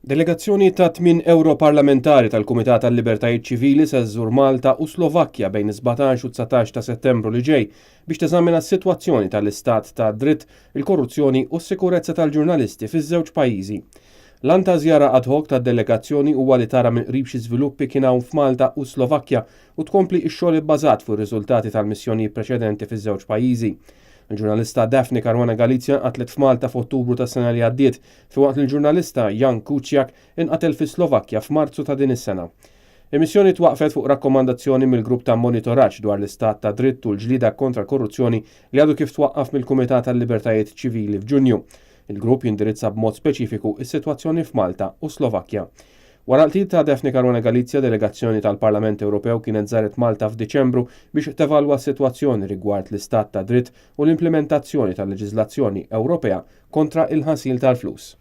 Delegazzjoni ta' tmin Ewroparlamentari tal-Kumitat għal-Libertajiet Ċivili se żżur Malta u Slovakkja bejn is-17 u 19 ta' Settembru li ġej biex teżamina s-sitwazzjoni tal-istat ta' dritt, il-korruzzjoni u s-sikurezza tal-ġurnalisti fiż-żewġ pajjiżi. L-għan ta' żjara ad hoc tad-delegazzjoni huwa li tara mill-qrib xi żviluppi kien hawn f'Malta u Slovakkja u tkompli x-xogħol ibbażat fuq ir-riżultati tal-missjonijiet preċedenti fiż-żewġ pajjiżi. Il-ġurnalista Daphne Caruana Galizia nqatlet f'Malta f'Ottubru tas-sena li għaddiet, filwaqt li l-ġurnalista Jan Kuciak inqatel fis-Slovakkja f'Marzu ta' din is-sena. Il-missjoni twaqfet fuq rakkomandazzjoni mill-grupp ta' monitoraġġ dwar l-istat ta' dritt u l-ġlieda kontra l-korruzzjoni li għadu kif twaqqaf mill-Kumitat għal-Libertajiet Ċivili f'Ġunju. Il-grupp jindirizza b'mod speċifiku s-sitwazzjoni f'Malta u Slovakkja. Wara l-qtil ta' Daphne Caruana Galizia, delegazzjoni tal-Parlament Ewropew kienet żaret Malta f'Diċembru biex tevalwa s-sitwazzjoni rigward l-istat ta' dritt u l-implementazzjoni tal-leġiżlazzjoni Ewropea kontra il-ħasil tal-flus.